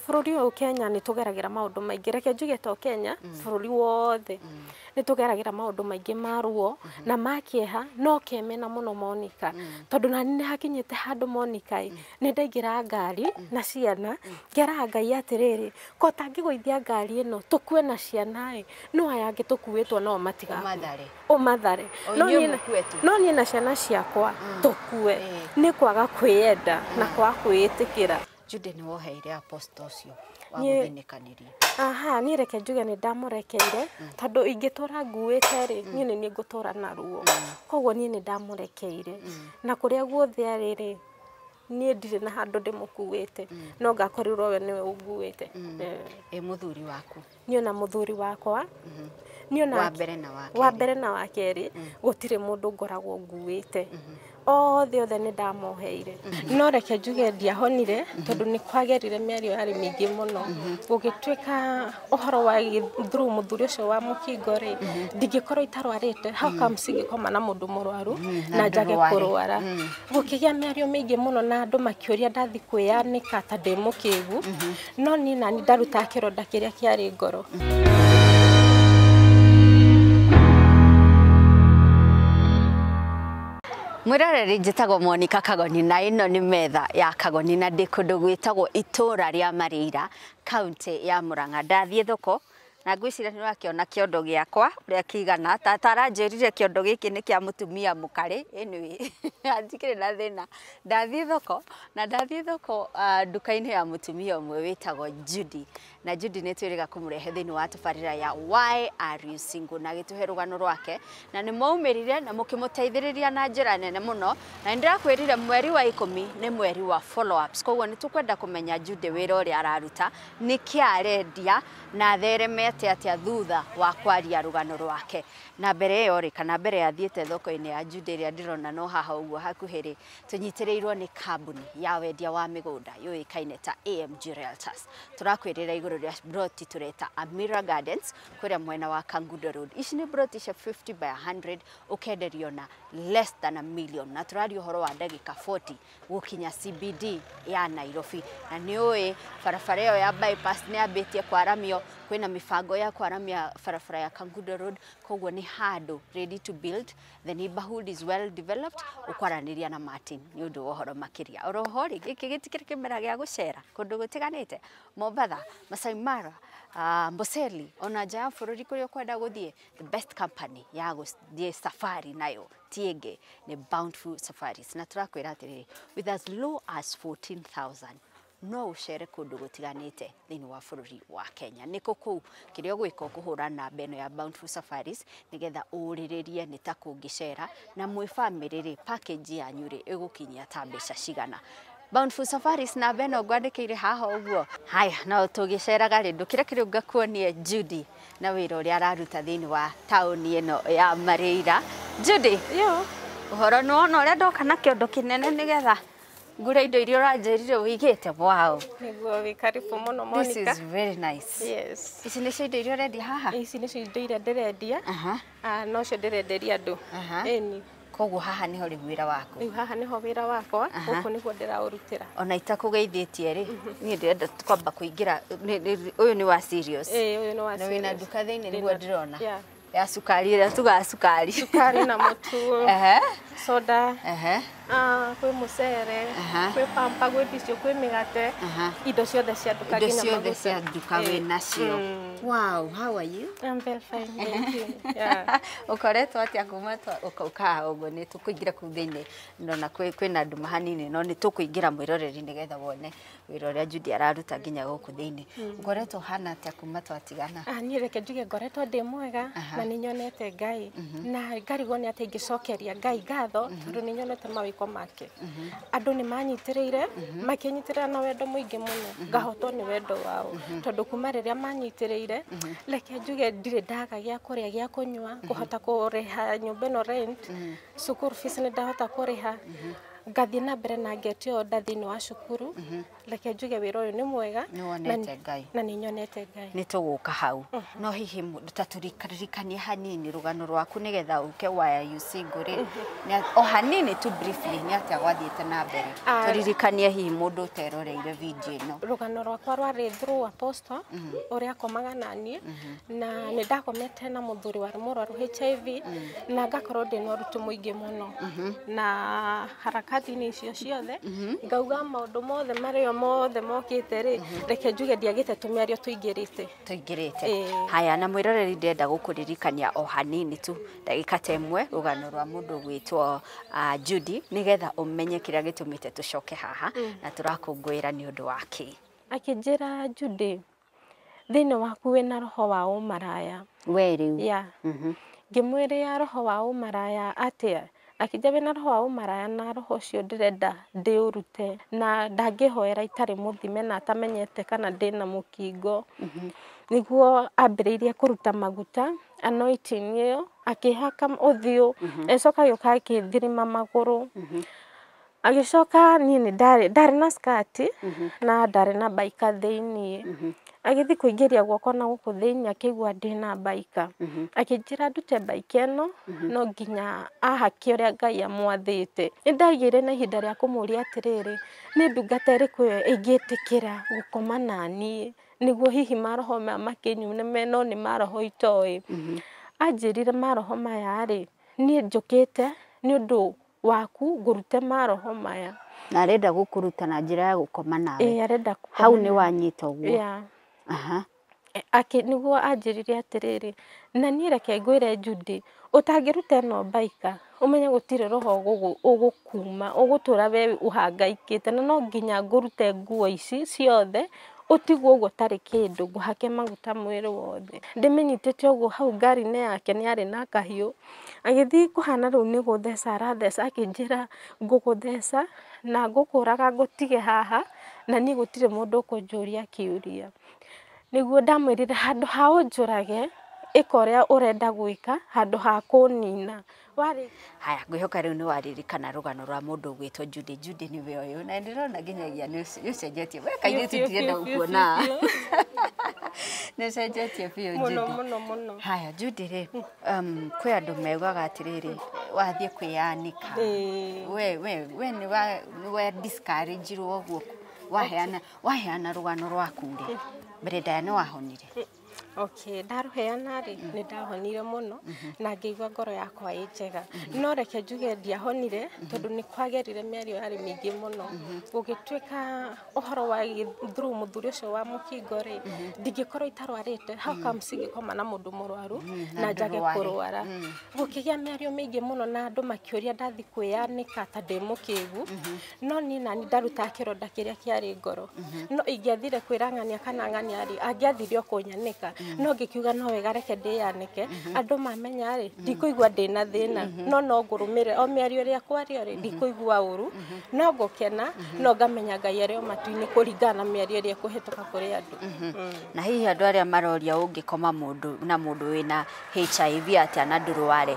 Bũrũri ũyũ Kenya nĩ tũgeragĩra maũndũ maingĩ, reke njuge to Kenya, bũrũri wothe nĩ tũgeragĩra maũndũ maingĩ ma ruo na ma kĩeha, no kemena mũno Monica, tondũ nani nĩ hakinyĩte handũ Monica ĩ, nĩ ndaingĩra ngari na ciana, ngeraga Ngai atĩrĩrĩ, ko tangĩgũithia ngari ĩno tũkue na ciana ĩ, no aya angĩ tũkuĩtwo nao matigakue. Ũmathare. Ũmathare. O No inyuĩ niĩ na- mũkue tu. no niĩ na ciana ciakwa tũkue, nĩ kwaga kwĩyenda na kwaga kwĩĩtĩkĩra. Jude nĩ woheire apostle ũcio wa Niĩ- gũthinĩkanĩria. Aha, niĩ reke njuge nĩ ndamũrekeire, tondũ ingĩtũra nguĩte rĩ, niĩ nĩ niĩ ngũtũra na ruo. Koguo niĩ nĩ ndamũrekeire, na kũrĩa guothe arĩ rĩ, niĩ ndirĩ na handũ ndĩmũkuĩte, no ngakorirwo we nĩwe ũnguĩte. Ĩ mũthuri waku? Niĩ ona mũthuri wakwa, niĩ ona Wa mbere na wa wa kerĩ. mbere na wa kerĩ, gũtirĩ mũndũ ngoragwo nguĩte. Othe othe nĩ ndamoheire. No reke njuge ndiahonire, tondũ nĩ kwagerire mĩario yarĩ mĩingĩ mũno. Gũgĩtuĩka ũhoro wa through mũthuri ũcio wa mũkingo rĩ, ndingĩkorwo itarwarĩte, how comes ingĩkoma na mũndũ mũrwaru na na njage ndũrware. kũrwara. Gũkĩgĩa mĩario mĩingĩ mũno na andũ makĩũria ndathi kwĩyanĩka ta ndĩ mũkĩgu, no niĩ nani ndarutaga kĩronda kĩrĩa kĩarĩ ngoro. Mwĩroreri, njĩtagwo Monica Kagoni na ĩno nĩ metha ya Kagoni na ndĩ kũndũ gwĩtagwo itũũra rĩa Marĩira, kaũntĩ ya Murang'a. Ndathiĩ thoko na ngwĩciria nĩ ũrakĩona kĩondo gĩakwa ũrĩa kĩigana. Tata aranjĩrire kĩondo gĩkĩ nĩ kĩa mũtumia mũkarĩ. Anyway, hatikĩrĩ na thĩna. Ndathiĩ thoko na ndathiĩ thoko nduka-inĩ ya mũtumia ũmwe wĩtagwo Judy, na Judy nĩ twĩrĩga kũmũrehe thĩinĩ wa tabarĩra ya Why Are You Single, na agĩtũhe rũgano rwake na nĩ mwaumĩrire na mũkĩmũteithĩrĩria na njĩra nene mũno, na nĩ ndĩrakwĩrire mweri wa 10 nĩ mweri wa follow ups, koguo nĩ tũkwenda kũmenya Judy wĩra ũrĩa araruta, nĩkĩ arendia na atheremete atĩa thutha wa kwaria rũgano rwake. Na mbere ĩyo rĩ, kana mbere ya thiĩte thoko-inĩ ya Judy ĩrĩa ndĩrona no haha ũguo hakuhĩ rĩ, tũnyitĩrĩirwo nĩ kambuni ya wendia wa mĩgũnda yũĩkaine ta AMG Realtors. Tũrakwĩrĩra igũrũ rĩa broti tũreta Amira Gardens kũrĩa mwena wa Kangundo Road. Ici nĩ broti cia 50 by 100 ũkenderio na less than a million, na tũraria ũhoro wa ndagĩka 40 gũkinya CBD ya Nairobi. Na nĩ ũĩ barabara ĩyo ya bypass nĩ yambĩtie kwaramio, kwĩna mĩbango ya kwaramia barabara ya Kangundo Road, koguo nĩ handũ ready to build. The neighborhood is well developed. Ũkwaranĩria na Martin nĩ ũndũ wa ũhoro makĩria. Oroho rĩ, gĩkĩ gĩtikĩrĩ kĩmera gĩa gũcera kũndũ gũtiganĩte, Mombatha, Masai Mara, Amboseli, ona nja ya bũrũri kũrĩa ũkwenda gũthiĩ, the best company ya gũthiĩ safari nayo ti ĩngĩ nĩ Bountiful Safaris. Na tũrakwĩra atĩrĩrĩ, with as low as 14,000 no ũcere kũndũ gũtiganĩte thĩinĩ wa bũrũri wa Kenya. Nĩkũ kũu kĩrĩa ũgwĩka ũkũhũra namba ĩno ya Bountiful Safaris nĩgetha ũrĩrĩrie nĩ ta kũngĩcera na mwĩ bamĩrĩ rĩ, package yanyu rĩ ĩgũkinyia ta mbeca cigana. Bountiful Safaris, namba ĩno ngwandĩkĩire haha ũguo. Haya, no tũgĩceraga rĩ, ndũkĩre kĩrĩ ngakuonie Judy na wĩra ũrĩa araruta thĩinĩ wa taũni ĩno ya Marĩira. Judy, Yo. ũhoro nĩ wona ũrĩa ndoka na kĩondo kĩnene nĩgetha ngũre indo iria ũranjĩrire ũigĩte. Wow. Nĩguo, wĩ karibu mũno This Monica. is very nice. Yes. Ici nĩcio indo iria ũrendia haha? Ici nĩcio indo iria ndĩrendia. Aha. Nocio ndĩrenderia andũ. Aha. Ĩni. Koguo haha nĩho rĩu wĩra waku? Rĩu haha nĩho wĩra wakwa, Aha. gũkũ nĩguo ndĩraũrutĩra. Ona itakũgeithĩtie rĩ, niĩ ndĩrenda kwamba kũingĩra, ũyũ nĩ wa serious. Ĩĩ, ũyũ nĩ wa Na wĩna serious. nduka thĩinĩ Ndĩna- nĩguo ndĩrona. Yeah. Ya cukari ĩrĩa tugaga cukari. Cukari na mũtu, Ehe. soda, Ehe. Kwĩ mũcere, Aha. kwĩ pampa, gwĩ tissue, kwĩ mĩgate, Aha. indo ciothe cia nduka Indo nginya ciothe maguta. cia nduka Ĩĩ. wĩ nacio. Wow, how are you? I'm very fine, thank you. Yeah. Ũkoretwo atĩa kuma ũkaha ũguo? Nĩ tũkũingĩra kũu thĩinĩ, ndona kwĩna nduma hanini, no nĩ tũkũingĩra mwĩroreri nĩgetha wone wĩra ũrĩa Judy araruta nginya gũkũ thĩinĩ. Ũkoretwo ũhana atĩa kuma twatigana? Niĩ reke njuge ngoretwo ndĩ mwega Aha. na nĩ nyonete Ngai na ngarigwo nĩ atĩ ingĩcokeria Ngai ngatho tondũ nĩ nyonete mawĩko make. Andũ nĩ manyitĩrĩire, makĩnyitĩrĩra na wendo mũingĩ mũno, ngahotwo nĩ wendo wao, tondũ kuma rĩrĩa manyitĩrĩire, reke njuge ndirĩ ndaga gĩa kũrĩa, gĩa kũnyua, kũhota kũrĩha nyũmba ĩno rent, cukuru fees nĩ ndahota kũrĩha. Ngathiĩ na mbere na ngetio order thĩinĩ wa cukuru. Reke njuge wĩra ũyũ nĩ mwega. Nĩwonete Ngai. Na nĩ nyonete Ngai. Nĩ tũgũka hau. No hihi ta tũririkanie hanini rũgano rwaku nĩgetha ũke why are you single rĩ. O hanini tu briefly nĩ atĩa gwathiĩte na mbere. Tũririkanie hihi mũndũ ũteroreire video ĩno. Rũgano rwakwa rwarĩ through apostle ũrĩa akomaga naniĩ, na nĩ ndakomete na mũthuri warĩ mũrwaru HIV, na ngakorwo ndĩna ũritũ mũingĩ mũno. Na harakati-inĩ icio ciothe ngauga maũndũ mothe marĩa mothe mokĩte rĩ, reke njuge ndiagĩte tũmĩario tũingĩrĩte. Tũingĩrĩte. Haya, na mwĩroreri ndĩrenda gũkũririkania o hanini tu ndagĩka ta ĩmwe rũgano rwa mũndũ gwĩtwo Judy, nĩgetha ũmenye kĩrĩa gĩtũmĩte tũcoke haha na tũrakũngũĩra nĩ ũndũ wa kĩ. Akĩnjĩra, Judy, thĩinĩ waku wĩna roho wa ũmaraya. We rĩu. Yeah. Ngĩmwĩrĩa roho wa ũmaraya atĩa? Akĩnjĩra wĩna roho wa ũmaraya na roho ũcio ndĩrenda ndĩũrute, na ndangĩhoera itarĩ mũthime na atamenyete kana ndĩna mũkingo. Nĩguo ambĩrĩirie kũruta maguta anointing ĩyo, akĩhaka ũthiũ, agĩcoka agĩũka akĩthirima magũrũ. Agĩcoka niĩ nĩ ndarĩ na skati na ndarĩ na baika thĩiniĩ. Agĩthiĩ kũingĩria guoko na gũkũ thĩiniĩ akĩigua ndĩna baika. Akĩnjĩra ndute baika ĩno no nginya ahake ũrĩa Ngai amwathĩte. Nĩ ndagĩire na ihinda rĩa kũmũria atĩrĩrĩ, nĩ ndungata ĩrĩkũ ĩyo ĩngĩtĩkĩra gũkoma naniĩ nĩguo hihi maroho maya makĩnyune no nĩ maroho itoĩ. Anjĩrire maroho maya rĩ, niĩ njũkĩte nĩ ũndũ waku ngũrute maroho maya. Na arenda gũkũruta na njĩra ya gũkoma nawe. Ĩĩ, arenda gũkoma. Hau nĩ wanyita ũguo. Yeah. Nĩguo anjĩrire atĩrĩrĩ, na niĩ reke ngwĩre Judy, ũtangĩruta ĩno baika ũmenye gũtirĩ roho ũgũkuma, ũgũtũra we ũhangaikĩte, na no nginya ngũrute nguo ici ciothe ũtigwo ũguo ũtarĩ kĩndũ, ngũhake maguta mwĩrĩ wothe. Ndĩmĩnyitĩte ũguo hau ngari-inĩ yake nĩ arĩ na kahiũ, agĩthiĩ kũhana rĩu nĩ gũtheca aratheca, akĩnjĩra ngũgũtheca na ngũkũraga ngũtige haha, na niĩ gũtirĩ mũndũ ũkũnjũria kĩũria. Nĩguo ndamwĩrire handũ ha ũnjũrage, ĩka ũrĩa ũrenda gwĩka handũ ha kũnina. Haya, ngwĩhoka rĩu nĩ waririkana rũgano rwa mũndũ ũgwĩtwo Judy. Judy nĩwe ũyũ, na ndĩrona nginyagia nĩ ũcenjetie. We kairĩtu ndirenda gũkuona. Nĩ ũcenjetie biũ Judy. Mũno mũno mũno. Haya Judy rĩ, kwĩ andũ maugaga atĩrĩrĩ, wathiĩ kwĩyanĩka. We nĩ wa discourage-irwo ũguo waheana rũgano rwaku rĩ, mbere ndaya nĩ wahonire? Okay, ndaruheana rĩ, nĩ ndahonire mũno na ngĩigua ngoro yakwa ĩ njega. No reke njuge ndiahonire tondũ nĩ kwagerire mĩario yarĩ mĩingĩ mũno. Gũgĩtuĩka ũhoro wa through mũthuri ũcio wa mũkingo rĩ, ndingĩkorwo itarwarĩte, how come cingĩkoma na mũndũ mũrwaru na njage kũrwara. Gũkĩgĩa mĩario mĩingĩ mũno na andũ makĩũria ndathiĩ kwĩyanĩka ta ndĩ mũkĩgu. No niĩ nani ndarutaga kĩronda kĩrĩa kĩarĩ ngoro. No ingĩathire kwĩra ng'ania kana ng'ania rĩ, angĩathire o kũnyanĩka. No ngĩkiuga no wega reke ndĩyanĩke, andũ mamenya rĩ, ndikũigua ndĩna thĩna, no no ngũrũmĩrĩre o mĩario ĩrĩa kwario rĩ, ndikũigua ũru, no ngũkena, no ngamenya Ngai arĩ o matu-inĩ kũringana na mĩario ĩrĩa ĩkũhĩtũka kũrĩ andũ. Na hihi andũ arĩa maroria ũngĩkoma mũndũ na mũndũ wĩna HIV atĩa na ndũrware,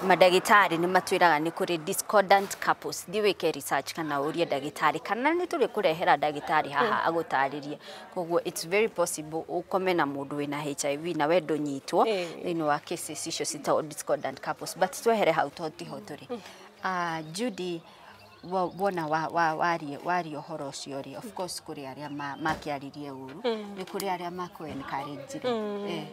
mandagĩtarĩ nĩ matwĩraga nĩ kũrĩ discordant couples. Thiĩ wĩke research kana ũrie ndagĩtarĩ, kana nĩ tũrĩkũrehera ndagĩtarĩ haha agũtarĩrie. Koguo it's very possible ũkome na mũndũ wĩna HIV na we ndũnyitwo thĩinĩ wa cases icio citagwo discordant couples. But twehere hau to tiho tũrĩ. Judy, wona waria ũhoro ũcio rĩ, of course kũrĩ arĩa makĩaririe ũru, nĩ kũrĩ arĩa makũ encourage-ire.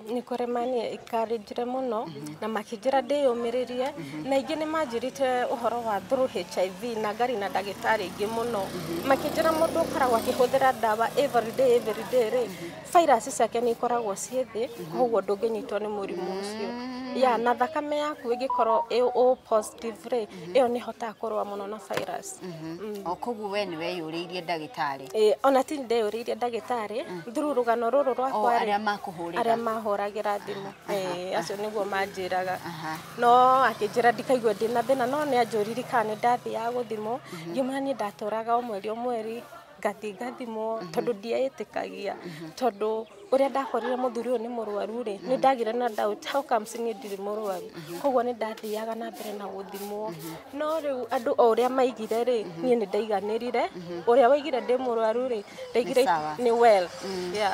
Nĩ kũrĩ mani encourage-ire mũno na makĩnjĩra ndĩyũmĩrĩrie, na ingĩ nĩ manjĩrĩte ũhoro wa through HIV na ngari na ndagĩtarĩ ingĩ mũno, makĩnjĩra mũndũ ũkoragwo akĩhũthĩra ndawa every day every day rĩ, virus ciake nĩ ikoragwo ciĩ thĩ, koguo ndũngĩnyitwo nĩ mũrimũ ũcio. Ya, na thakame yaku ĩngĩkorwo ĩ O positive rĩ, ĩyo nĩ ĩhotaga kũrũa mũno na virus. O koguo we nĩ weyũrĩirie ndagĩtarĩ? Ĩĩ, ona ti ndeyũrĩirie ndagĩtarĩ, through rũgano rũrũ rwakwa rĩ, arĩa makũhũrĩra? Arĩa mahũragĩra thimũ. Ĩĩ, acio nĩguo manjĩraga. No akĩnjĩra ndikaigue ndĩna thĩna, no nĩ anjũririe kana nĩ ndathiaga gũthimwo, ngĩmwĩra niĩ ndatũraga o mweri o mweri, ngathiĩ ngathimwo, tondũ ndieĩtĩkagia, tondũ Ũrĩa ndakorire mũthuri ũyũ nĩ mũrwaru rĩ, nĩ ndagire na doubt how comes niĩ ndirĩ mũrwaru. Koguo nĩ ndathiaga na mbere na gũthimwo. No rĩu andũ o ũrĩa maigire rĩ, niĩ nĩ ndaiganĩrire. Ũrĩa waigire ndĩ mũrwaru rĩ, ndaigire nĩ well.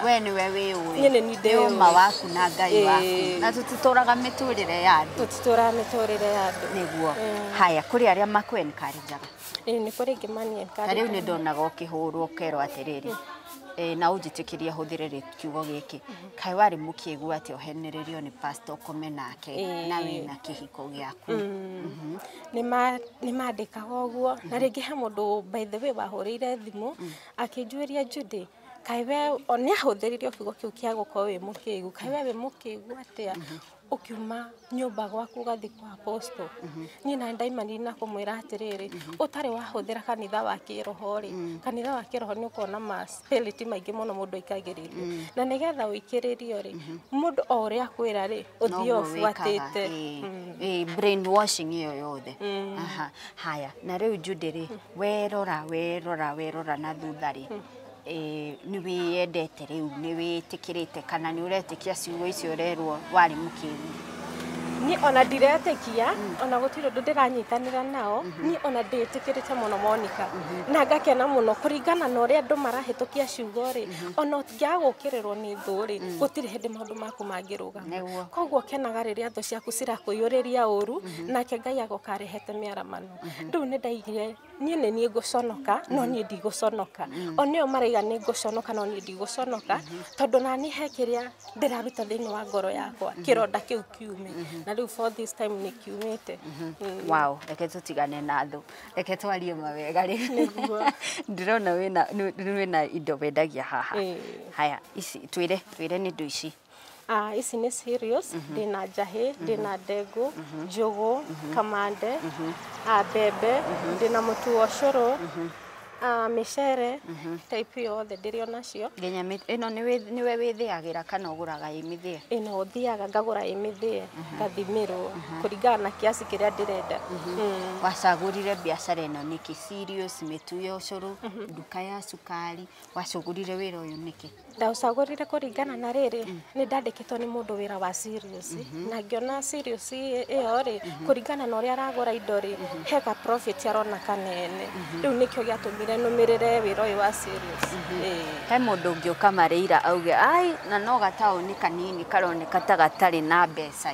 We nĩwe wĩũĩ. Niĩ nĩ niĩ ndĩũĩ. Nĩ ũma waku na Ngai waku. Na tũtitũraga mĩtũrĩre ya andũ. Tũtitũraga mĩtũrĩre ya andũ. Nĩguo. Haya, kũrĩ arĩa makũ encourage-aga. Ĩĩ nĩ kũrĩ ingĩ mani encourage. Ta rĩu nĩ ndonaga ũkĩhũrwo ũkerwo atĩrĩrĩ, na ũnjĩtĩkĩrie hũthĩre kiugo gĩkĩ, kaĩ warĩ mũkĩgu atĩ ũhenererio nĩ pastor ũkome nake na wĩna kĩhiko gĩaku. Nĩ mandĩkaga ũguo. Na rĩngĩ he mũndũ by the way wahũrĩire thimũ akĩnjũria Judy, kaĩ we nĩ ahũthĩrire kiugo kĩu kĩa gũkorwo wĩ mũkĩgu, kaĩ we wĩ mũkĩgu atĩa ũkiuma nyũmba gwaku ũgathiĩ kwa apostle. Niĩ na ndaimanire na kũmwĩra atĩrĩrĩ, ũtarĩ wahũthĩra kanitha wa kĩroho rĩ, kanitha wa kĩroho nĩ ũkoragwo na ma spirit maingĩ mũno mũndũ aikagĩrĩrio. Na nĩgetha ũikĩrĩrio rĩ, mũndũ o ũrĩa akwĩra rĩ, ũthiĩ ũbuatĩte. Brainwashing ĩyo yothe. Haya, na rĩu Judy rĩ, werora na thutha rĩ, nĩ wĩyendete rĩu, nĩ wĩtĩkĩrĩte kana nĩ ũretĩkia ciugo icio ũrerwo warĩ mũkĩgu? Niĩ ona ndiretĩkia, ona gũtirĩ ũndũ ndĩranyitanĩra nao, niĩ ona ndĩĩtĩkĩrĩte mũno Monica. Na ngakena mũno kũringana na ũrĩa andũ marahĩtũkia ciugo rĩ, ona ũngĩaga gũũkĩrĩrwo nĩ thũ rĩ, gũtirĩ hĩndĩ maũndũ maku mangĩrũgama. Koguo kenaga rĩrĩa thũ ciaku cirakũiyũrĩria ũru, nake Ngai agoka arehete mĩaramano. Rĩu nĩ ndaigire niĩ nĩ niĩ ngũconoka, no niĩ ndigũconoka. O nĩo maraiga nĩ ngũconoka, no niĩ ndigũconoka, tondũ nani he kĩrĩa ndĩraruta thĩinĩ wa ngoro yakwa, kĩronda kĩu kiume. Na rĩu for this time nĩ kiumĩte. Wow, reke tũtigane na thũ, reke twarie mawega rĩ. Ndĩrona wĩna indo wendagia haha. Haya, ici twĩre nĩ indo ici. Ici nĩ cereals, ndĩna njahĩ, ndĩna ndengũ, njũgũ, kamande, mbembe, ndĩna mũtu wa ũcũrũ, mĩcere, type yothe ndĩrĩ onacio. Nginya ĩno nĩwe wĩthĩagĩra kana ũgũraga ĩ mĩthĩe? Ĩno thiaga ngagũra ĩ mĩthĩe, ngathimĩrwo kũringana na kiasi kĩrĩa ndĩrenda. Wacagũrire biacara ĩno nĩkĩ? Cereals, mĩtu ya ũcũrũ, nduka ya cukari, wacagũrire wĩra ũyũ nĩkĩ? Ndaũcagũrire kũringana na rĩrĩ, nĩ ndandĩkĩtwo nĩ mũndũ wĩra wa cereals, na ngĩona cereals ĩyo rĩ, kũringana na ũrĩa aragũra indo rĩ, he ka profit arona kanene. Rĩu nĩkĩo gĩatũmire nũmĩrĩre wĩra ũyũ wa cereals. He mũndũ ũngĩũka Mareira auge ai na no gataũni kanini karoneka ta gatarĩ na mbeca.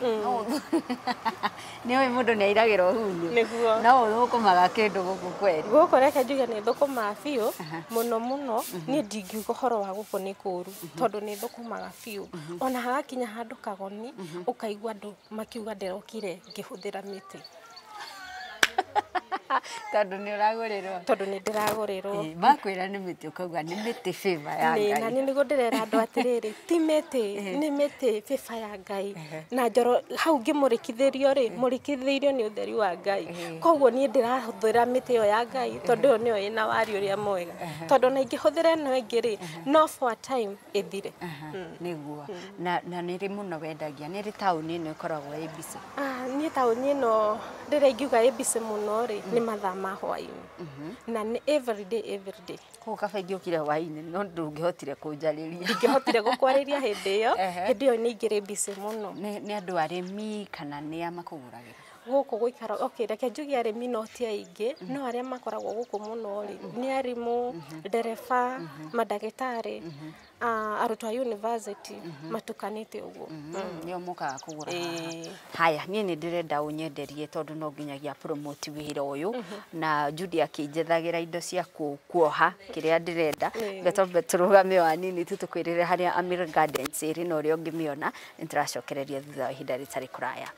Nĩ ũĩ mũndũ nĩ airagĩrwo hunyo. Nĩguo. No ũthũkũmaga kĩndũ gũkũ kweri? Gũkũ reke njuge nĩ thũkũmaga biũ mũno mũno. Niĩ ndingiuga ũhoro wa gũkũ nĩ kũũru, tondũ nĩ thũkũmaga biũ. Ona hagakinya handũ kagoni ũkaigua andũ makiuga ndĩrokire ngĩhũthĩra mĩtĩ. Tondũ nĩ ũragũrĩrwo. Tondũ nĩ ndĩragũrĩrwo. Makwĩra nĩ mĩtĩ ũkauga nĩ mĩtĩ favor ya Ngai. Na niĩ nĩguo ndĩrera andũ atĩrĩrĩ, ti mĩtĩ, nĩ mĩtĩ favor ya Ngai. Na njoro hau ngĩmũrĩkithĩrio rĩ, mũrĩkithĩirio nĩ ũtheri wa Ngai. Koguo niĩ ndĩrahũthĩra mĩtĩ ĩyo ya Ngai tondũ ĩyo nĩyo ĩna wari ũrĩa mwega. Tondũ ona ingĩhũthĩra ĩno ĩngĩ rĩ, no for a time ĩthire. Nĩguo. Na nĩ rĩ mũno wendagia? Nĩ rĩ taũni ĩno ĩkoragwo ĩ busy? Niĩ taũni ĩno rĩrĩa ingiuga ĩ busy mũno rĩ, nĩ mathaa ma hwaĩ-inĩ. Na nĩ every day, every day. Koguo kaba ingĩũkire hwaĩ-inĩ no ndũngĩhotire kũnjarĩria. Ndingĩhotire gũkwarĩria hĩndĩ ĩyo, hĩndĩ ĩyo nĩ ingĩrĩ busy mũno. Nĩ andũ arĩmi kana nĩ a makũgũragĩra? Gũkũ gũikara, okay, reke njuge arĩmi no ti aingĩ, no arĩa makoragwo gũkũ mũno rĩ, nĩ arimũ, ndereba, mandagĩtarĩ, arutwo a university, matukanĩte ũguo. Nĩo mokaga kũgũra haha. Haya, niĩ nĩ ndĩrenda ũnyenderie tondũ no nginyagia promote wĩra ũyũ, na Judy akĩnjethagĩra indo cia kuoha kĩrĩa ndĩrenda. Reke twambe tũrũgame o hanini tu tũkwĩrĩre harĩa Amir Gardens ĩrĩ na ũrĩa ũngĩmĩona. Nĩ tũracokereria thutha wa ihinda rĩtarĩ kũraya.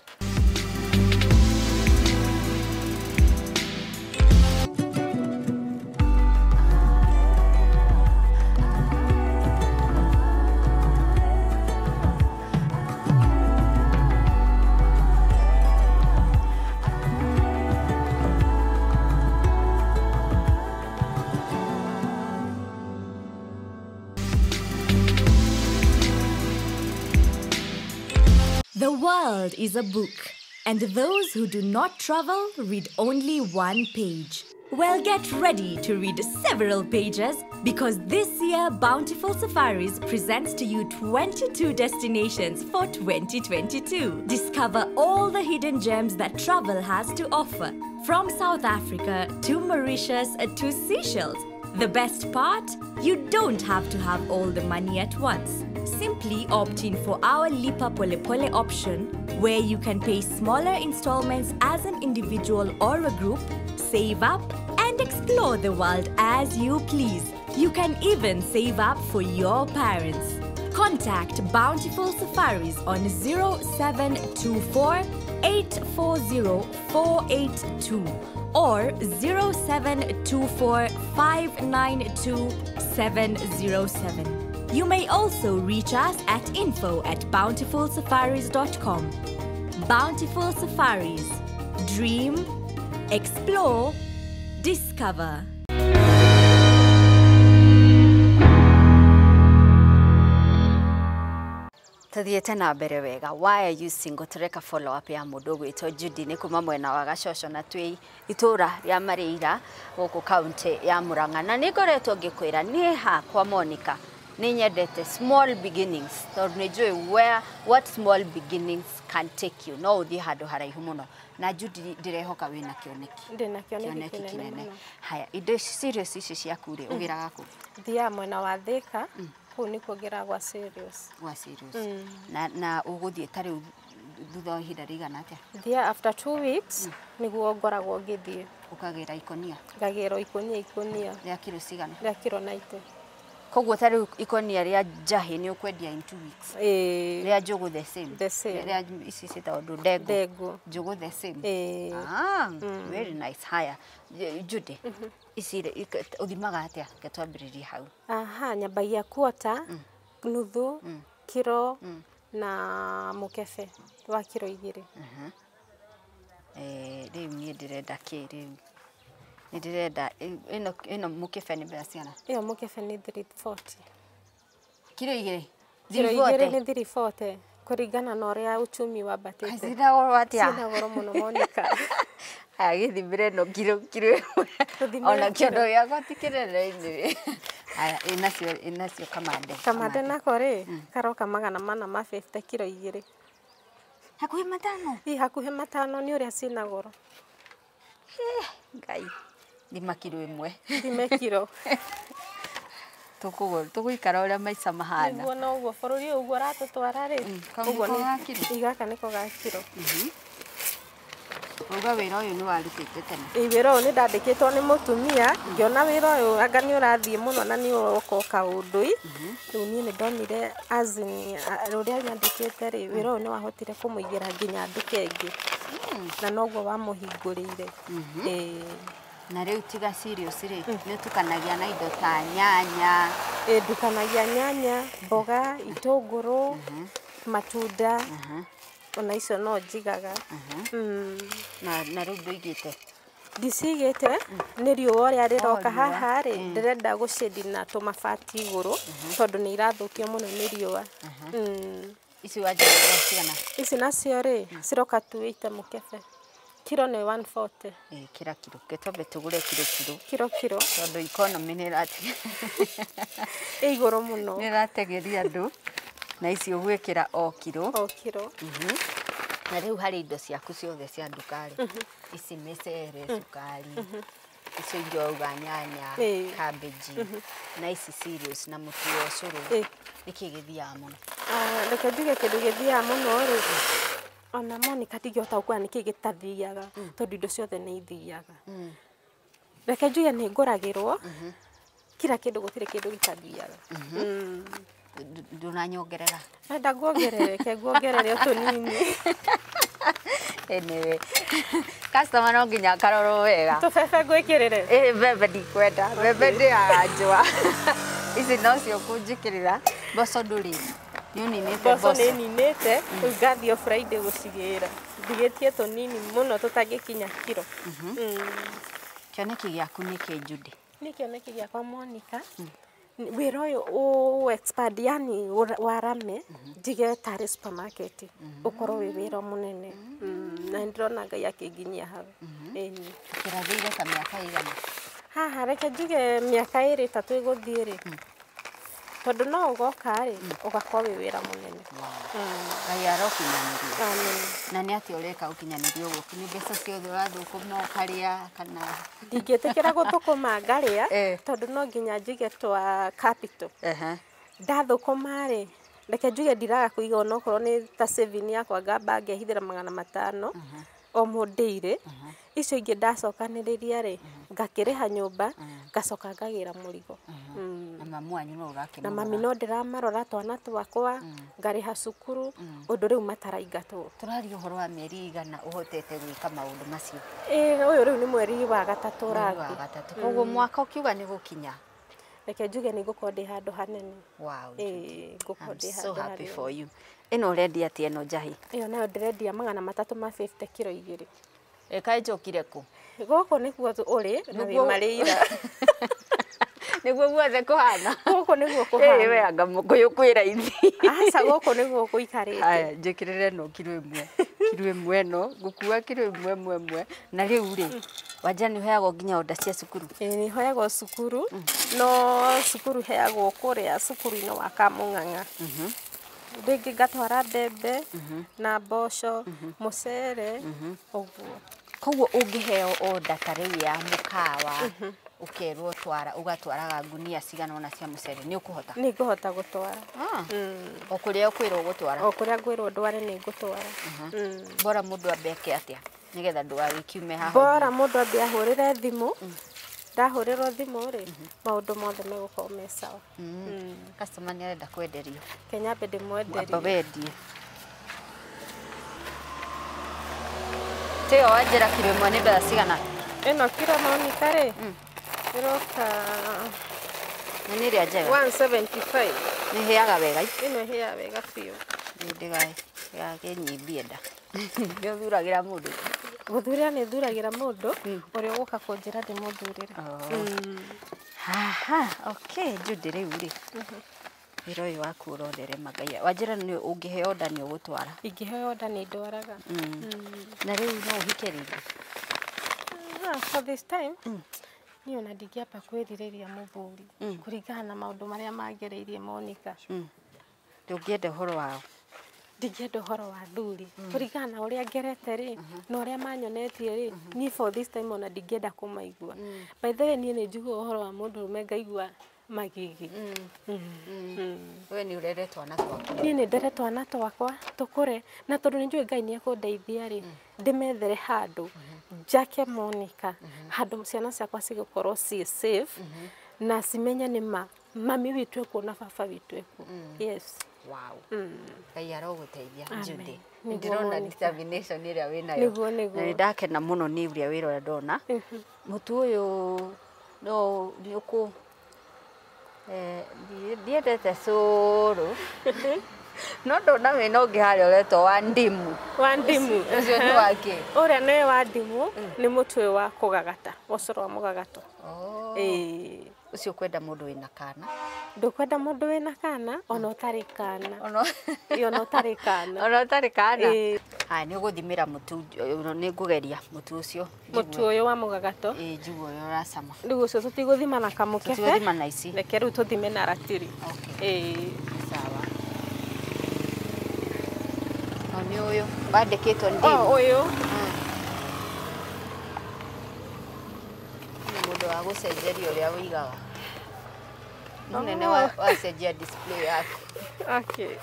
The world is a book, and those who do not travel read only one page. Well, get ready to read several pages because this year Bountiful Safaris presents to you 22 destinations for 2022. Discover all the hidden gems that travel has to offer, from South Africa to Mauritius to Seychelles. The best part? You don't have to have all the money at once. Simply opt in for our Lipa Pole Pole option, where you can pay smaller installments as an individual or a group, save up, and explore the world as you please. You can even save up for your parents. Contact Bountiful Safaris on 0724 840 482 or 0724 592 707. You may also reach us at info@bountifulsafaris.com. Bountiful Safaris. Dream, explore, discover. Tuthiete na mbere wega. Why are you single? Tureka follow up ya mundu gwitwo Judy ni kuma mwena wa Gacoco na twi itura ria Mareira guku county ya Murang'a. Na ni ngoretwo ngikwira ni hakwa Monica ni nyendete small beginnings tondu ni njui where what small beginnings can take you. No uthie handu haraihu muno. Na Judy ndirehoka wina kioneki. Ndina kioneki kinene. Haya, indo serious ici ciaku ri ugiraga ku? Thia mwena wa Thika. Kuu nikuo ngĩragwa serious. Gwa serious. Na ũgũthiĩ ta rĩu thutha wa ihinda rĩigana atĩa? Thia after 2 weeks nĩguo ngoragwo ngĩthiĩ. Ũkagĩra ikonia? Ngagĩra ikonia. Rĩa kiro cigana? Rĩa kiro 90. Koguo ta rĩu ikonia rĩa njahĩ nĩ ũkwendia in 2 weeks. Ĩĩ. Rĩa njũgũ the same. The same. Rĩa ici ciĩtagwo ndũ ndengũ. Ndengũ. Njũgũ the same. Ĩĩ. Ah, very nice. Haya, Judy, ici ũthimaga atĩa? Reke twambĩrĩrie hau. Aha, nyambagia quarter, nuthu, kiro na mũkebe wa kiro 2. Rĩu niĩ ndĩrenda kĩ rĩu? Nĩ ndĩrenda ĩno mũkebe nĩ mbeca cigana? Ĩyo mũkebe nĩ 340. Kiro 2? Kiro 2 nĩ 340 kũringana na ũrĩa uchumi wambatĩte. Cina goro atĩa? Cina goro mũno Monica. Haya, gĩthimĩre ĩno kiro ĩmwe. Ona kĩondo gĩakwa ti kĩnene. Haya, ĩnacio kamande. Kamande nako rĩ, karoka 450 kiro 2. Hakuhĩ 5? Ĩ, hakuhĩ 5 nĩ ũrĩa cina goro. Ngai, thima kiro 1. Thime kiro. Tũgũikara ũrĩa maica mahana. Nĩguo noguo bũrũri ũyũ ũguo ũratũtwara rĩ. Ũguo nĩ ga kiro. Ĩ, gaka nĩko ga kiro. Uga wĩra ũyũ nĩ warutĩte tene? Ĩ, wĩra ũyũ nĩ ndandĩkĩtwo nĩ mũtumia, ngĩona wĩra ũyũ anga nĩ ũrathiĩ mũno na nĩ ũroka o kaũndũ-i. Rĩu niĩ nĩ ndonire as in ũrĩa nyandĩkĩte rĩ, wĩra ũyũ nĩ wahotire kũmũigĩra nginya nduka ĩngĩ. Na noguo wamũhingũrĩire. Ĩ. Na rĩu tiga serious rĩ, nĩ ũtukanagia na indo ta nyanya? Ĩ, ndukanagia nyanya, mboga, itũngũrũ, matunda. Ona icio no njigaga. Na rĩu ndũigĩte? Ndicigĩte, nĩ riũa ũrĩa rĩroka haha rĩ, ndĩrenda gũcĩndi na tũmabati igũrũ tondũ nĩ irathũkio mũno nĩ riũa. Ici wanjigĩra cigana? Ici nacio rĩ, ciroka 280 mũkebe. Kiro nĩ 140. Ĩ, kĩra kiro. Reke twambe tũgũre kiro kiro. Kiro kiro. Tondũ economy nĩ ĩ igũrũ mũno. Nĩ ĩrategeria andũ. Na ici ũgwĩkĩra o kiro. O kiro. Na rĩu harĩ indo ciaku ciothe cia nduka rĩ, ici mĩcere, cukari, icio ingĩ wauga nyanya, cabbage, na ici cereals na mũtu wa ũcũrũ. Nĩkĩ gĩthiaga mũno? Reke njuge kĩndũ gĩthiaga mũno rĩ, ona Monica ndingĩhota gũkwĩra nĩkĩ gĩtathiaga tondũ indo ciothe nĩ ithiaga. Reke njuge nĩ ngũragĩrwo, kila kĩndũ gũtirĩ kĩndũ gĩtathiaga. Ndũnanyongerera? Enda nguongerere, reke nguongerere o tũnini. Anyway, customer no nginya akarorwo wega. Tũbebe ngwĩkĩrĩre? Ĩ, mbembe ndikwenda, mbembe ndĩaga njũa. Ici nocio ũkũnjĩkĩrĩra. Mboco ndũrĩ? Nĩ ũninĩte mboco? Nĩ ninĩte, rĩu ngathiĩ o Friday gũcigĩra. Ndigĩtie tũnini mũno tũtangĩkinya kiro. Kĩoneki gĩaku nĩ kĩ, Judy? Niĩ kĩoneki gĩakwa Monica, Wĩra ũyũ ũ expand, yani warame njige tarĩ supermarket, ũkorwo wĩ wĩra mũnene. Na nĩndĩrona Ngai akĩnginyia hau. Ĩni. Kĩrathĩire ta mĩaka ĩigana? Haha reke njuge mĩaka 2 3 ĩgũthiĩ rĩ, tondũ no ũgoka rĩ, ũgakorwo wĩ wĩra mũnene. Ngai arokinyanĩria. Amen. Na nĩ atĩa ũreka ũkinyanĩrie ũguo? Nĩ mbeca ciothe ũrathũkũma ũkarĩa kana? Ndingĩtĩkĩra gũthũkũma ngarĩa, tondũ no nginya njige twa capital. Ndathũkũma rĩ, reke njuge ndiraga kũiga onokorwo nĩ ta saving yakwa, ngamba ngehithĩra 500 o mũndĩire. Icio ingĩ ndacokanĩrĩria rĩ, ngakĩrĩha nyũmba, ngacoka ngagĩra mũrigo. Na mamu wanyu no ũrakĩmũrora? Na mami no ndĩramarora, twana twakwa, ngarĩha cukuru, ũndũ rĩu mataraingatwo. Tũraria ũhoro wa mĩeri igana ũhotete gwĩka maũndũ macio? Ĩĩ, ũyũ rĩu nĩ mweri wa gatatũ Mweri wa ũrathiĩ. gatatũ. Koguo mwaka ũkiuga nĩ gũkinya? Reke njuge nĩ ngũkorwo ndĩ handũ hanene. Wow, Ĩĩ, ngũkorwo I'm ndĩ so handũ happy hanene. for you. Ĩno ũrendia atĩa ĩno njahi? Ĩyo nayo ndĩrendia 350 kiro 2. Kaĩ njũkire kũ? Gũkũ nĩkuo ũrĩ na wĩ Marĩira. Nĩguo guothe kũhana. Gũkũ nĩguo kũhana. Ĩĩ, we anga mũkũyũ kwĩ raithi. Aca, gũkũ nĩguo gũikarĩte. Haya, njĩkĩrĩre ĩno kiro 1. Kiro 1 ĩno, ngũkua kiro 1 ĩmwe ĩmwe. Na rĩu rĩ, Wanja nĩ ũheagwo nginya order cia cukuru? Ĩĩ, nĩ heagwo cukuru, no cukuru heagwo kũrĩa cukuru-inĩ wa Kamũng'ang'a. Rĩngĩ ngatwara mbembe na mboco, mũcere, ũguo. Koguo ũngĩheo order ta rĩu ya mũkawa, ũkerwo twara, ũgatwaraga ngunia cigana ũna cia mũcere, nĩ ũkũhota? Nĩ ngũhota gũtwara. O kũrĩa ũkwĩrwo gũtwara? O kũrĩa ngwĩrwo ndware nĩ ngũtwara. Bora mũndũ ambe eke atĩa nĩgetha ndũgagĩkiume haha? Bora mũndũ ambe ahũrĩre thimũ. Ndahũrĩrwo thimũ rĩ, maũndũ mothe megũkorwo me sawa. Customer nĩ arenda kwenderio. Kenya ambe ndĩmwenderie. Amba wendie. Tĩyo wanjĩra kiro 1 nĩ mbeca cigana? Ĩno kiro Monica rĩ, ĩroka Na nĩ ĩrĩa njega? 175. Nĩ ĩhĩaga wega? Ĩno ĩhĩaga wega biũ. Nĩ ndĩgakĩnyimbie nda. Nĩ ũthuragĩra mũndũ? Gũthurĩra nĩ thuragĩra mũndũ, ũrĩa ũgũka kũnjĩra ndĩmũthurĩre. Haha, okay, Judy rĩu rĩ. Wĩra ũyũ waku ũrotherema Ngai. Wanjĩra nĩ ũngĩheo order nĩ ũgũtwara? Ingĩheo order nĩ ndwaraga. Na rĩu no ũhike rĩngĩ? For this time, niĩ ona ndingĩamba kwĩrirĩria mũthuri, kũringana na maũndũ marĩa mangereirie Monica. Ndũngĩenda ũhoro wao? Ndingĩenda ũhoro wa athuri. Kũringana na ũrĩa ngerete rĩ, na ũrĩa manyonetie rĩ, niĩ for this time ona ndingĩenda kũmaigua. By the way, niĩ nĩ njiguaga ũhoro wa mũndũrũme ngaigua magigi. We nĩ ũrere twana twaku? Niĩ nĩ ndere twana twakwa tũkũre, na tondũ nĩ njũĩ Ngai nĩ ekũndeithia rĩ, ndĩmethere handũ njake Monica, handũ ciana ciakwa cigũkorwo ciĩ safe, na cimenye nĩ ma mami witũ ekuo na baba witũ ekuo. Yes. Wow. Ngai arogũteithia, Judy. Nĩguo Ndĩrona Monica. determination ĩrĩa wĩnayo. Nĩguo, nĩguo. Na nĩ ndakena mũno nĩ ũrĩa wĩra ũrĩa ndona. Mũtu ũyũ no nĩ ũkũ ndiendete cũrũ. No ndona wĩna ũngĩ harĩa ũretwo wa ndimu. Wa ndimu. Ũcio nĩ wa kĩ? Ũrĩa nĩ wa ndimu, nĩ mũtu ũyũ wa kũgagata, ũcũrũ wa mũgagato. Ĩĩ. Ũcio ũkwenda mũndũ wĩna kana? Ndũkwenda mũndũ wĩna kana, ona ũtarĩ kana. Ĩĩ, ona ũtarĩ kana. Ona ũtarĩ kana? Ĩĩ. Haya, nĩ ũgũthimĩra mũtu, nĩ ngũgeria mũtu ũcio. Mũtu ũyũ wa mũgagato. Ĩĩ, njigue ũrĩa ũracama. Rĩu ũcio tũtigũthima na kamũkebe. Tũtigũthima na ici. Reke rĩu tũthime na ratiri. Okay. Ĩĩ. Sawa. O nĩ ũyũ wandĩkĩtwo ndimu. O ũyũ. Nĩ mũndũ wa gũcenjeria ũrĩa ũigaga. Mũnene wacenjia display yaku. Okay.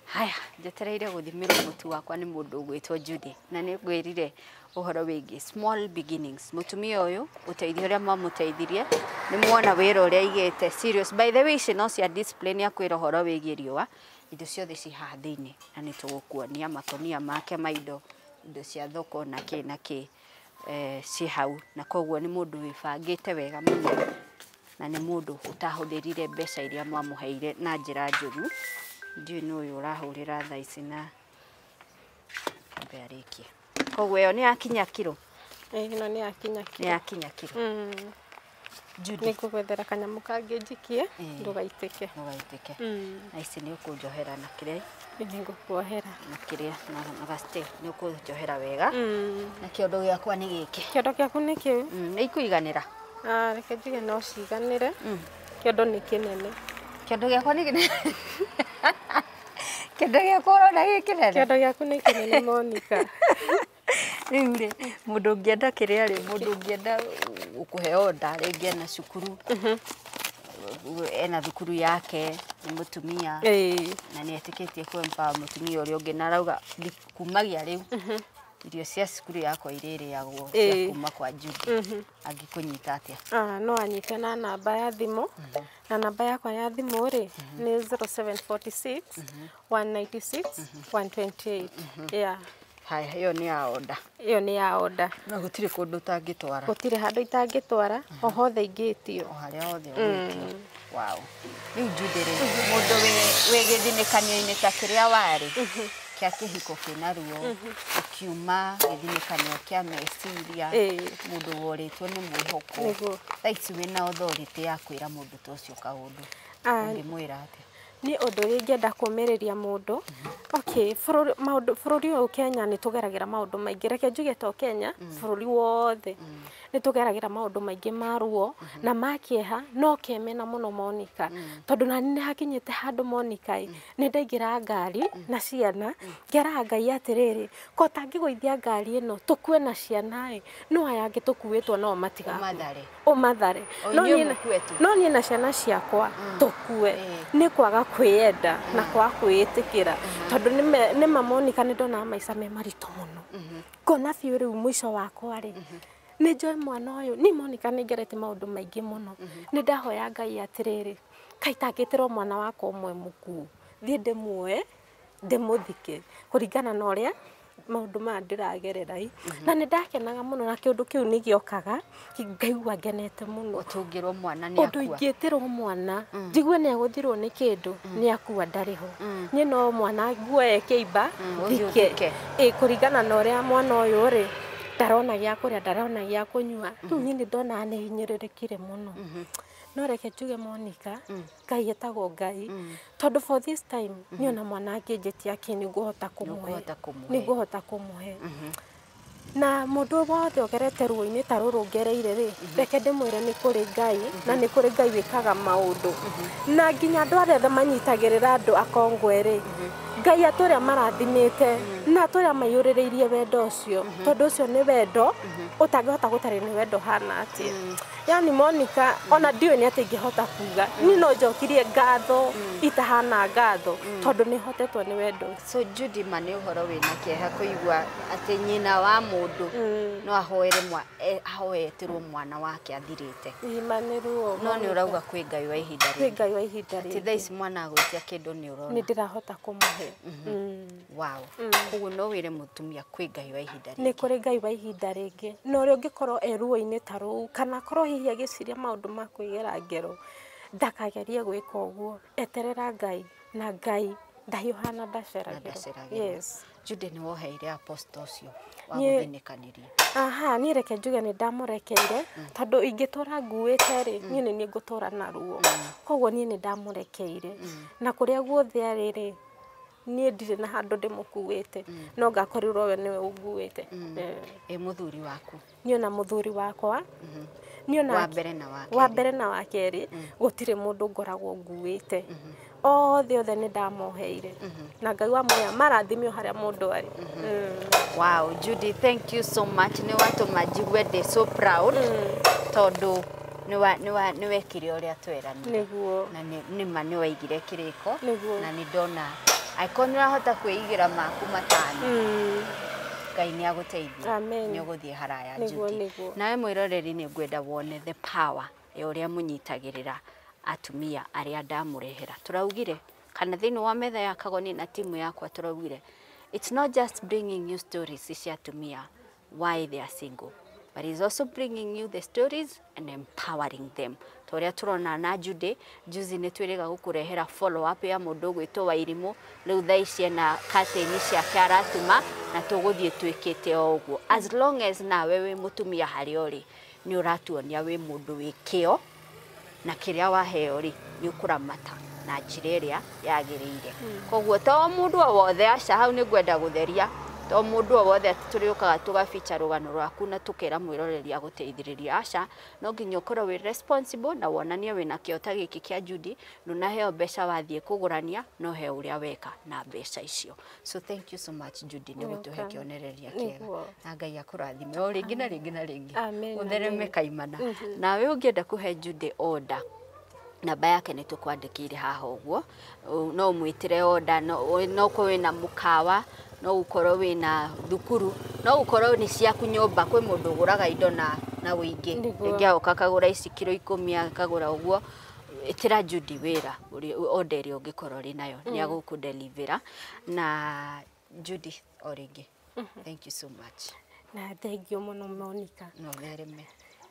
Haya, njetereire gũthimĩrwo mũtu wakwa nĩ mũndũ ũgwĩtwo Judy, na nĩ ngwĩrire ũhoro wĩgiĩ small beginnings. Mũtumia ũyũ ũteithio ũrĩa mwamũteithirie nĩ muona wĩra ũrĩa aigĩte serious. By the way, ici no cia display, nĩ akwĩra ũhoro wĩgiĩ riũa, indo ciothe ci haha thĩinĩ, na nĩ tũgũkuonia makonia make ma indo, indo cia thoko na kĩ na kĩ, ci hau, na koguo nĩ mũndũ wĩbangĩte wega mũno, na nĩ mũndũ ũtahũthĩrire mbeca iria mwamũheire na njĩra njũru. Ndiũĩ nũ ũyũ ũrahũrĩra thaa ici na Ambe arĩkie. Koguo ĩyo nĩ yakinya kiro. Ĩno nĩ yakinya kiro. Nĩ yakinya kiro. Judy. Nĩ ngũgwethera kanyamũ kangĩ njikie, ndũgaitĩke. Ndũgaitĩke. Na ici nĩ ũkũnjohera na kĩrĩa? Nĩ ngũkuohera. Na kĩrĩa, na gastĩ, nĩ ũkũnjohera wega. Na kĩondo gĩakwa nĩ gĩkĩ. Kĩondo gĩaku nĩ kĩu? Nĩ ikũiganĩra? Reke njuge no ciganĩre. Kĩondo nĩ kĩnene. Kĩondo gĩakwa nĩ kĩnene. Kĩondo gĩakwa ũrona gĩ kĩnene? Kĩondo gĩaku nĩ kĩnene, Monica. Rĩu rĩ, mũndũ ũngĩenda kĩrĩa rĩ, mũndũ ũngĩenda gũkũhe order rĩngĩ ena cukuru, ena thukuru yake, nĩ mũtumia, na nĩ etĩkĩtie kũ empower mũtumia ũrĩa ũngĩ, na arauga kumagia rĩu irio cia cukuru yakwa irĩrĩagwo cia kuma kwa Judy, angĩkũnyita atĩa? No anyite na namba ya thimũ, na namba yakwa ya thimũ rĩ nĩ 0746 196 128. Yeah. Haya, ĩyo nĩ ya order. Ĩyo nĩ ya order. Na gũtirĩ kũndũ ũtangĩtwara. Gũtirĩ handũ itangĩtwara, o hothe ingĩtio. O harĩa hothe ũgwĩtio. Wow. Rĩu Judy rĩ, mũndũ wĩ gĩthinĩkanio-inĩ ta kĩrĩa warĩ, kĩa kĩhiko kĩna ruo, ũkiuma gĩthinĩkanio kĩa meciria, mũndũ worĩtwo nĩ mwĩhoko. Thaa ici wĩna authority ya kwĩra mũndũ ta ũcio kaũndũ. Ũngĩmwĩra atĩa? Nĩ ũndũ ũrĩa ingĩenda kũũmĩrĩria mũndũ. Okay, bũrũri ũyũ Kenya nĩ tũgeragĩra maũndũ maingĩ. Reke njuge to Kenya, bũrũri wothe nĩ tũgeragĩra maũndũ maingĩ ma ruo na ma kĩeha, no kemena mũno, Monica. Tondũ nani nĩ hakinyĩte handũ, Monica, nĩ ndaingĩra ngari na ciana, ngeraga Ngai atĩrĩrĩ, ko tangĩgũithia ngari ĩno tũkue na ciana ĩ, no aya angĩ tũkuĩtwo nao matigakue. Ũmathare. No niĩ na ciana ciakwa tũkue. Nĩ kwaga kwĩyenda na kwaga kwĩĩtĩkĩra, tondũ nĩ ma Monica nĩ ndonaga maica me maritũ mũno. Ngona biũ rĩu mũico wakwa rĩ, nĩ njoe mwana ũyũ. Niĩ Monica nĩ ngerete maũndũ maingĩ mũno. Nĩ ndahoya Ngai atĩrĩrĩ, kaĩ itangĩtĩrwo mwana wakwa ũmwe mũkuũ, thiĩ ndĩmuoe ndĩmũthike kũringana na ũrĩa maũndũ maya ndĩragerera. Na nĩ ndakenaga mũno na kĩũndũ kĩu nĩ gĩokaga ngaigua ngenete mũno. Ũtũngĩrwo mwana nĩ akua. Ũndũ ingĩtĩrwo mwana njigue nĩ agũthirwo nĩ kĩndũ, nĩ akua ndarĩ ho. Niĩ no mwana nguoe kĩimba thike. Kũringana na ũrĩa mwana ũyũ rĩ, ndarona gĩa kũrĩa, ndarona gĩa kũnyua. Rĩu niĩ nĩ ndonaga nĩ hinyĩrĩrĩkire mũno. No reke njuge Monica, Ngai etagwo Ngai, tondũ for this time niĩ ona mwana angĩnjĩtia kĩ, nĩ ngũhota kũmũhe. Nĩ ngũhota kũmũhe. Na mũndũ wothe ũgerete ruo-inĩ ta rũrũ ngereire rĩ, reke ndĩmwĩre nĩ kũrĩ Ngai, na nĩ kũrĩ Ngai wĩkaga maũndũ. Na nginya andũ arĩa othe manyitagĩrĩra andũ akongwe rĩ, Ngai atũrĩa marathimĩte, na atũrĩa maiyũrĩrĩirie wendo ũcio, tondũ ũcio nĩ wendo ũtangĩhota gũtarĩria nĩ wendo ũhana atĩa. Yani Monica, ona ndiũĩ nĩ atĩ ingĩhota kuga, niĩ no njokirie ngatho itahana ngatho, tondũ nĩ hotetwo nĩ wendo. So Judy, ma nĩ ũhoro wĩna kĩeha kũigua atĩ nyina wa mũndũ no ahoere ahoeterwo mwana wake athirĩte. Ima nĩ ruo. No nĩ ũrauga kwĩ Ngai wa ihinda rĩngĩ. Kwĩ Ngai wa ihinda rĩngĩ. Atĩ thaa ici mwana agwĩtia kĩndũ nĩ ũrona. Nĩ ndĩrahota kũmũhe. Wow. Koguo no wĩre mũtumia kwĩ Ngai wa ihinda rĩngĩ. Nĩ kũrĩ Ngai wa ihinda rĩngĩ. Na ũrĩa ũngĩkorwo e ruo-inĩ ta rũu, kana akorwo hihi agĩciria maũndũ ma kwĩgera ngero, ndakagerie gwĩka ũguo. Eterera Ngai, na Ngai ndahiũhaga na ndaceragĩrwo. Yes. Judy, nĩ woheire apostle ũcio wa gũthinĩkanĩria? Aha, niĩ reke njuge nĩ ndamũrekeire, tondũ ingĩtũra nguĩte rĩ, niĩ nĩ niĩ ngũtũra na ruo. Koguo niĩ nĩ ndamũrekeire. Na kũrĩa guothe arĩ rĩ, niĩ ndirĩ na handũ ndĩmũkuĩte, no ngakorirwo we nĩwe ũnguĩte. Ĩ mũthuri waku? Niĩ ona mũthuri wakwa, niĩ ona wa mbere na wa kerĩ. Wa mbere na wa kerĩ, gũtirĩ mũndũ ngoragwo nguĩte. Othe othe nĩ ndamoheire. Na Ngai wa muoya marathime o harĩa mũndũ arĩ. Wow, Judy, thank you so much. Nĩ watũma njigue ndĩ so proud, tondũ nĩ wekire ũrĩa tweranire. Nĩguo. Na nĩ ma nĩ waigire kĩrĩko. Nĩguo. Na nĩ ndona angĩkorwo nĩ ũrahota kwĩigĩra maku matano, Ngai nĩ agũteithia. Amen. Nĩ ũgũthiĩ haraya, Nĩguo, Judy. nĩguo. Nawe mwĩroreri nĩ ngwenda wone the power ya ũrĩa mũnyitagĩrĩra atumia arĩa ndamũrehera. Tũraugire kana thĩinĩ wa metha ya Kagoni na timu yakwa tũraugire, it's not just bringing you stories cia atumia why they are single. but he's also bringing you the stories and empowering them. Toria turona na Judy juzi nĩ twĩrĩga gũkũrehera follow up ya mũndũ ũgwĩtwo Wairimu, rĩu thaa ici ena curtain ciake aratuma na tũgũthiĩ twĩkĩte o ũguo. As long as nawe wĩ mũtumia harĩa ũrĩ, nĩ ũratuonia wĩ mũndũ wĩ kĩo na kĩrĩa waheo rĩ nĩ ũkũramata na njĩra ĩrĩa yagĩrĩire. Koguo to mũndũ o wothe, aca, hau nĩ ngwenda gũtheria, to mũndũ o wothe atĩ tũrĩũkaga tũgabicha rũgano rwaku na tũkera mwĩroreri agũteithĩrĩria, aca, no nginya ũkorwo wĩ responsible na wonanie wĩna kĩo ta gĩkĩ kĩa Judy. Ndũnaheo mbeca wathiĩ kũgũrania, no he ũrĩa weka na mbeca icio. So thank you so much, Judy, nĩ gũtũhe kĩonereria kĩega, na Ngai akũrathime o rĩngĩ na rĩngĩ na rĩngĩ. Amen, ũthereme amen. Kaimana. Nawe ũngĩenda kũhe Judy order, namba yake nĩ tũkwandĩkĩire haha ũguo, no ũmwĩtĩre order, no ũkorwo wĩna mũkawa, no ũkorwo wĩna thukuru, no ũkorwo nĩ ciaku nyũmba. Kwĩ mũndũ ũgũraga indo na wĩingĩ, rĩngĩ agoka akagũra ici kiro 10, akagũra ũguo. Ĩtĩra Judy wĩra order ĩrĩa ũngĩkorwo ũrĩ nayo, nĩ agũkũdelivera. Na Judy, o rĩngĩ, thank you so much. Na thengio mũno, Monica. No ũthereme.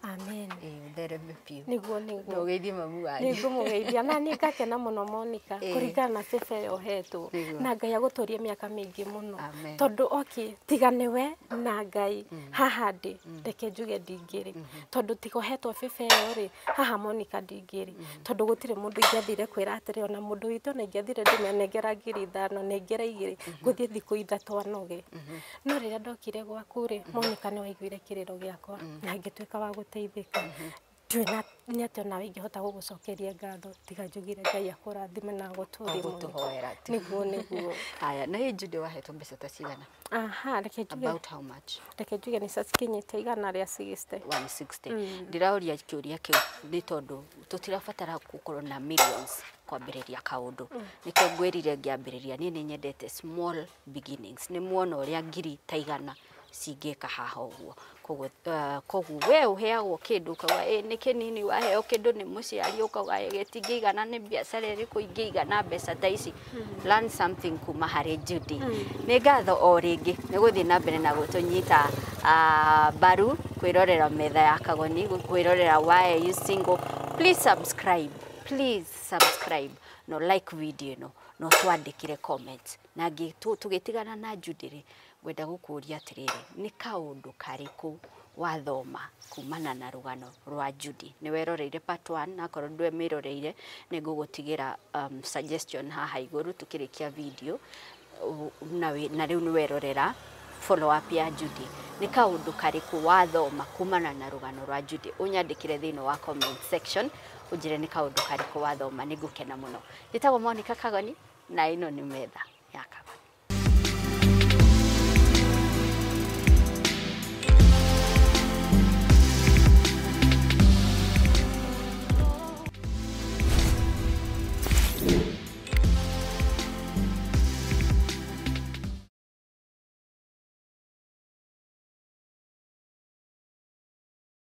Amen. Ĩĩ, ũthereme biũ. Nĩguo. Na Nĩguo. ũgeithie mamu wanyu. Nĩngũmũgeithia na niĩ ngakena mũno, Monica, kũringana na bebe ĩyo ũhetwo. Na Ngai agũtũrie mĩaka mĩingĩ mũno. Amen. Tondũ okay, tiga nĩwe na Ngai haha ndĩ, reke njuge ndingĩrĩ, tondũ tiga ũhetwo bebe ĩyo rĩ, haha Monica ndingĩrĩ, tondũ gũtirĩ mũndũ ingĩathire kwĩra atĩrĩ, ona mũndũ witũ ona ingĩathire ndĩmenengera 5,000, nengera 2, ngũthiĩ thikũ 3 anoge. No rĩrĩa ndokire gwaku rĩ, Monica, nĩ waiguire kĩrĩro gĩakwa na ngĩtuĩka wa gũteithĩka. Ndiũĩ na nĩ atĩa onawe ingĩhota gũgũcokeria ngatho, tiga njugire Ngai akũrathime na agũtũrie mũno. Ũgũtũhoera tu. Nĩguo. Haya, na hĩ Judy, wahetwo mbeca ta cigana? Aha, reke njuge. About how much? Reke njuge nĩ cikinyĩte 160. 160. Ndĩraũria kĩũria kĩu nĩ tondũ tũtirabatara gũkorwo na millions kwambĩrĩria kaũndũ. Nĩkĩo ngwĩrire ngĩambĩrĩria, niĩ nĩ nyendete small beginnings. Nĩ muona ũrĩa ngiri ta 100 cingĩka haha ũguo. Koguo we ũheagwo kĩndũ ũkauga ĩ nĩ kĩnini, waheo kĩndũ nĩ mũciari ũkauga ĩ gĩtingĩigana, nĩ biacara ĩrĩkũ ingĩigana mbeca ta ici? Learn something kuma harĩ Judy. Nĩ ngatho o rĩngĩ nĩ gũthiĩ na mbere na gũtũnyita mbaru kwĩrorera Metha ya Kagoni, kwĩrorera Why Are You Single. Please subscribe, please subscribe, no like video ĩno, no twandĩkĩre comment. Na tũgĩtigana na Judy rĩ, ngwenda gũkũria atĩrĩrĩ, nĩ kaũndũ karĩkũ wathoma kumana na rũgano rwa Judy? Nĩ weroreire part 1, na akorwo ndwemĩroreire nĩ ngũgũtigĩra suggestion haha igũrũ tukĩrĩkia video. Na rĩu nĩ werorera follow up ya Judy, nĩ kaũndũ karĩkũ wathoma kumana na rũgano rwa Judy? Ũnyandĩkĩre thĩinĩ wa comment section, ũnjĩre nĩ kaũndũ karĩkũ wathoma, nĩ ngũkena mũno. Njĩtagwo Monica Kagoni na ĩno nĩ Metha ya Kagoni.